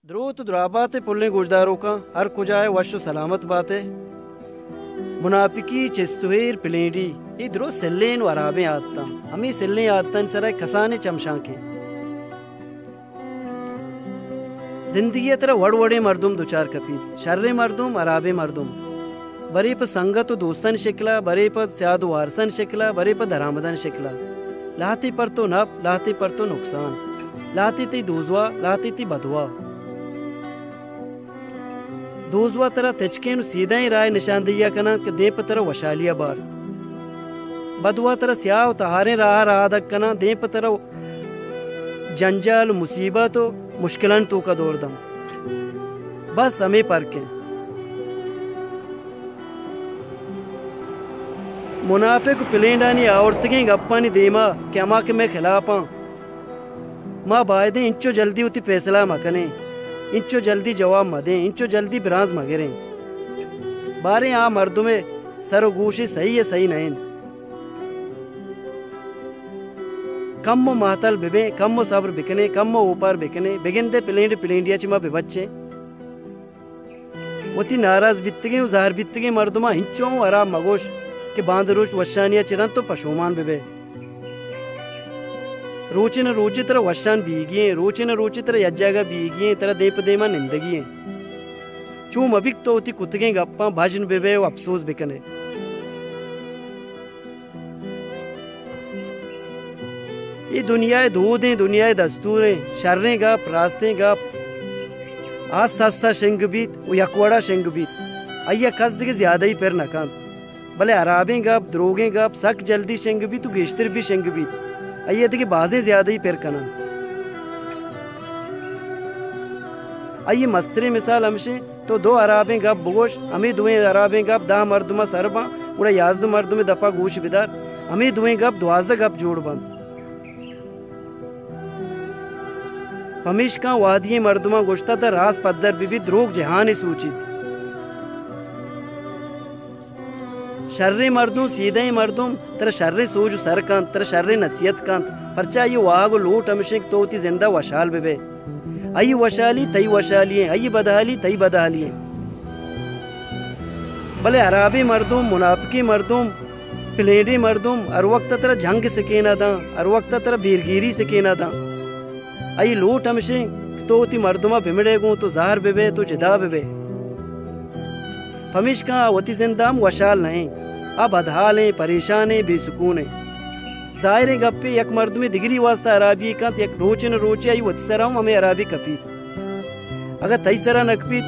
دروت ءُ درابات ءِ پلیں گوشداروکاں، ہر کجا ئے وش ءُ سلامت بات ئے۔ منافقی، چست ءُ ایر، پلینڈی، اے درو سلیں ءُ ہرابیں عادتاں۔ ہمے سلیں عادتانی سرا کسانیں چمشانکے۔ زندگی ءَ ترا وڑ وڑیں مردم دچار کپیت، شریں مردم، ہرابیں مردم۔ برے پہ سنگت ءُ دوستانی شکلا، برے پہ سیاد ءُ وارسانی شکلا، برے پہ درآمدانی شکلا۔ لہتے پر تو نپ، لہتے پر تو نقصان۔ لہتے تئی دوزواہ، لہتے تئی بدواہ۔ دوزواہ ترا تچکیں ءُ سیدھائیں راہ ءِ نشاندہی ءَ کناں کہ دیم پہ ترا وشحالی ءَ بارت۔ بدواہ ترا سیاہ ءُ تہاریں راہ ءَ رہادگ کناں، دیم پہ ترا جنجال ءُ مصیبت ءُ مشکلانی توکا دور دنت۔ بس ہمے پرک انت۔ منافق ءُ پلینڈانی آورتگیں گپانی دیما کہ ہما کہ مئے خلافاں، ما بایدیں انچو جلدی وتی فیصلہ مکنیں، انچو جلدی جواب مدیں، انچو جلدی برانز مگریں۔ باریں آ مردمے سر ءُ گوشے سہی ءُ سہی نہ انت۔ کمو مہتل ببیں، کمو صبر بکنیں، کمو اوپار بکنیں، بگندے پلینڈ پلینڈیا چہ ما ببچیں۔ وتی ناراض بیتگیں ءُ زہر بیتگیں مردماں انچو ہم ہراب مگوش کہ باندروچ وشانیا چہ رند تو پشومان ببئے۔ روچے نہ روچے ترا وشان بیگی ایں، روچے نہ روچے ترا یک جاگہ بیگی ایں، ترا دیم پہ دیما نندگی ایں۔ چو مبیت تو وتی کتگیں گپاں بژن ببئے ءُ اپسوز بکنئے۔ اے دنیا ءِ دودیں، دنیا ءِ دستوریں، شریں گپ، راستیں گپ، آست آستا شنگ بیت ءُ یک وڑا شنگ بیت، آئی ءَ کس دگہ زیادہی پر نہ کنت۔ بلے ہرابیں گپ، دروگیں گپ سک جلدی شنگ بیت ءُ گیشتر بھی شنگ بیت، آئی ءَ دگہ بازیں زیادہی پر کننت۔ آئی ءِ مستریں مثال ہمشیں، تو دو ہرابیں گپ بگوش، ہمے دوئیں ہرابیں گپ دہ مردماں سر باں، گڑا یازدہ مردمے دپا گوش بدار، ہمے دوئیں گپ دوازدہ گپ جوڑ بنت۔ پمیشکا وہدی مردماں گوشتہ، تہ راست پدر بہ بیت، دروگ جہانے سوچیت۔ شریں مردم، سیدھیں مردم ترا شریں سوج ءُ سر کنت، ترا شریں نصیحت کنت، پرچا آئی ءِ واہگ ءُ لوٹ ہمشیں کہ تو وتی زندا وشحال بہ بئے۔ آئی ءِ وشحالی تئی وشحالی ایں، آئی ءِ بدحالی تئی بدحالی ایں۔ بلے ہرابیں مردم، منافقیں مردم، پلینڈیں مردم ہر وقت ءَ ترا جنگ ءِ سکین ءَ داں، ہر وقت ءَ ترا بیرگیری ءِ سکین ءَ داں۔ آئی ءِ لوٹ ہمشیں کہ تو وتی مردم ءَ بمڑئے گوں تو زہر بہ بئے، تو جدا بہ بئے۔ پمیشکا آ وتی زند ءَ ہم وشحال نہ ایں، آ بدحال ایں، پریشان ایں، بے سکون ایں۔ ظاہریں گپے، یک مردمے دگری واستا ہرابی کنت، یک روچے نہ روچے آئی وتی سرا ہم ہمے ہرابی کپیت۔ اگاں تئی سرا نہ کپیت،